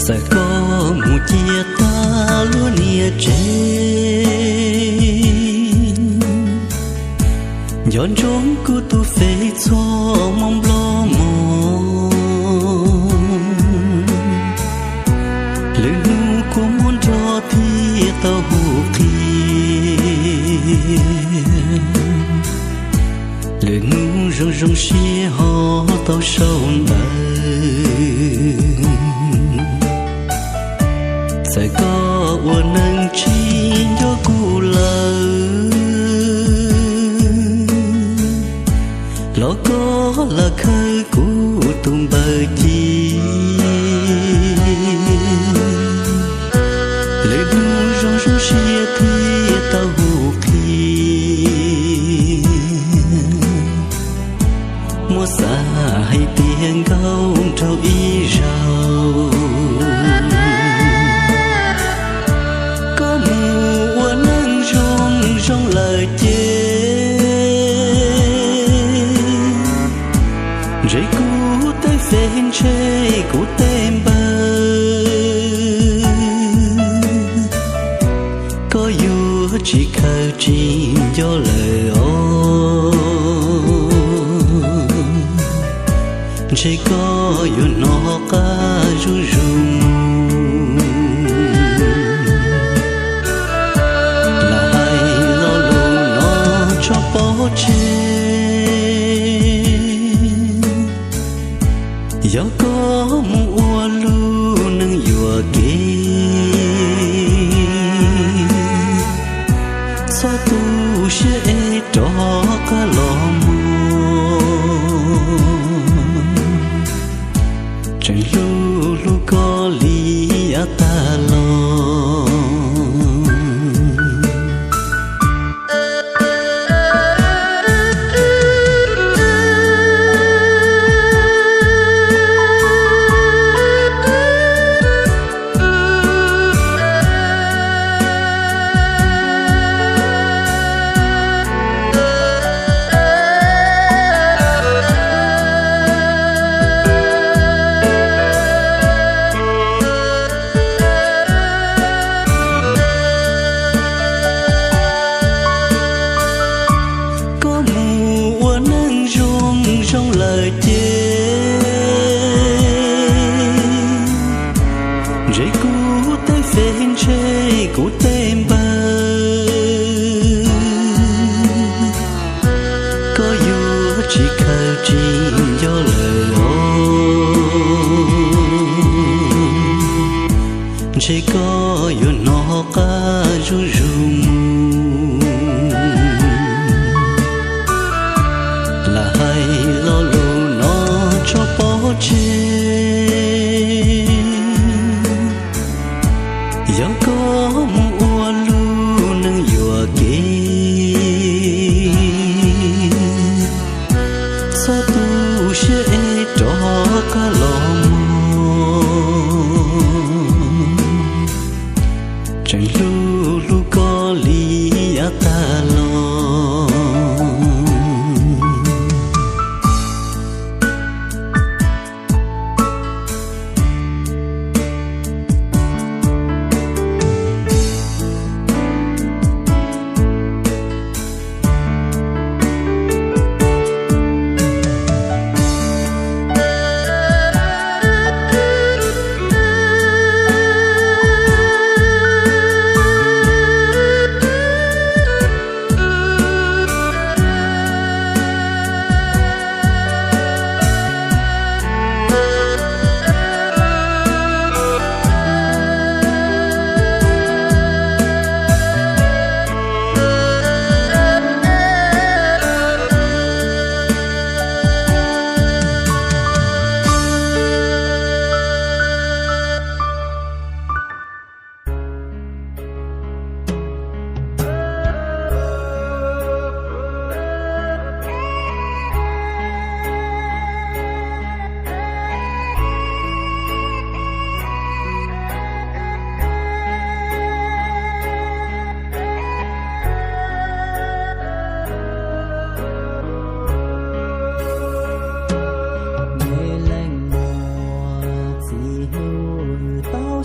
Txawm koj mus ciaj tag luag niam tsev, nco ntsoov kuv tus fej txhob mob nplob mog. Lwm hnub kua muag nrog thiaj tau hu qhia. Lwm hnub zoo zoo siab ho tau sau ntawv. Txawm koj ua neej tsis nco kuv lawm, los koj lam khawb kuv tus npawg ci. Lwm hnub zoo zoo siab thiaj tau hu qhia. Muab xav hais tias nkauj nraug ib zaug, koj mus ua neej zoo zoo lawm ces, ntshe kuv tej fej ntshe kuv tej npawg, koj yuav tsis khaws tsis nco lawm os. Ntshe koj yuav hnov qab zuj zus mus. Lam hais lo lus no tso pov tseg, yog koj mus ua lub neej yuam kev, txhob tu siab es rov qab los mus. Tseem hlub hlub koj li yav tag los.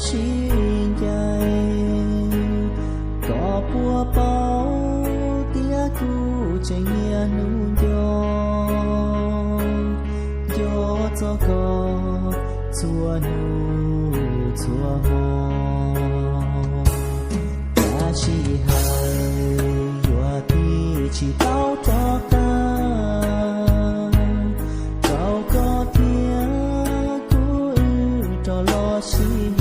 sib ncaim, kom puab paub tias kuv tseem niaj hnub nco, nco txog koj txhua hnub txhua hmo. Tab sis hawm yuav tig tsis tau rov qab rau koj thiab kuv wb rov los sib